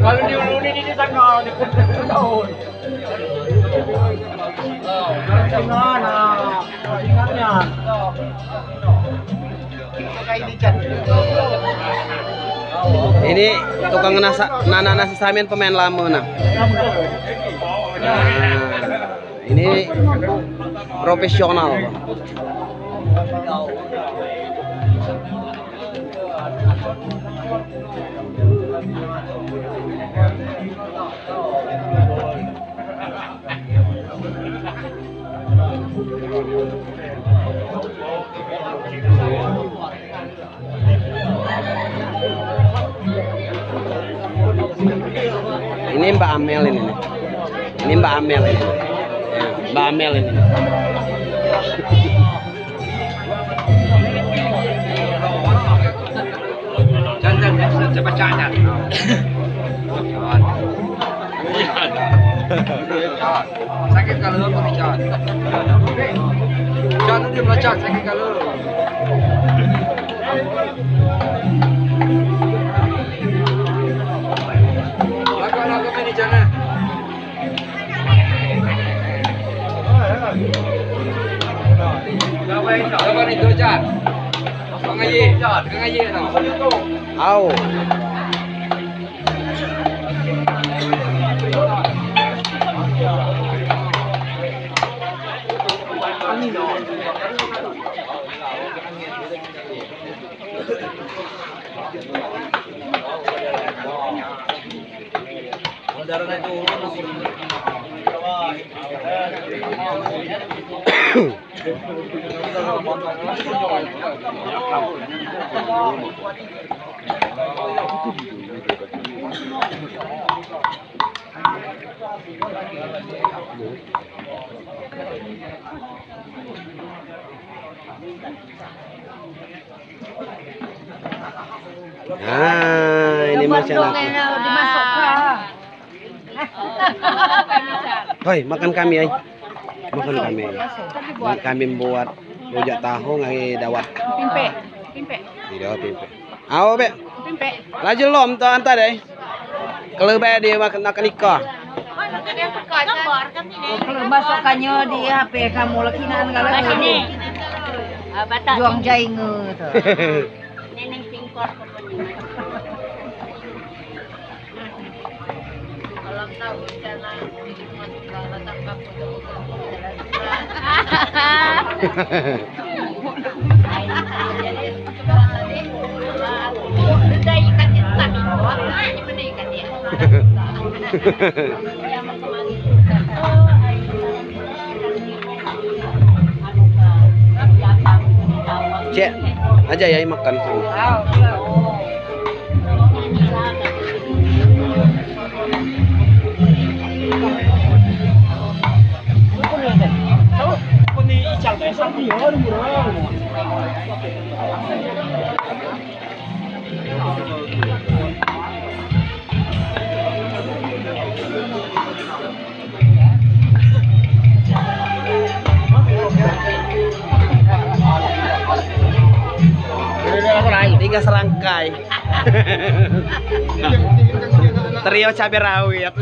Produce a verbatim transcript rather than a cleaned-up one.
Kalau di ulu ini, di sana, di daun. Jangan, ah, jangan, ya. Ini tukang nasa-, nana nasi samin pemain lama, nah. Nah, ini profesional. Ini Mbak Amel ini, nih. Ini Mbak Amel ini. Ya, Mbak Amel ini. Jan, jan, jan, cepat, jan, jan. Jan. Jan. Sakit kepala apa ni, jan? Jan, ini belajar sakit kepala. Lagu, lagu ini, jan, eh. Au. Ah, ini masyarakat. Hoi, makan kami, ai. Makan kami. Kami buat rujak tahu ngai dawat. Pimpe. Pimpe. Tidak, pimpe. Au, Bek. Pimpe. Laju lom tu anta deh. Kalau baik dia makan, makan ikan. Kalau masukkannya di H P kamu lagi nan kalau ini. Juang jainge tu. Neneng pingkor ko pun. Cek, aja ya makan. Tiga serangkai. Trio cabai rawit.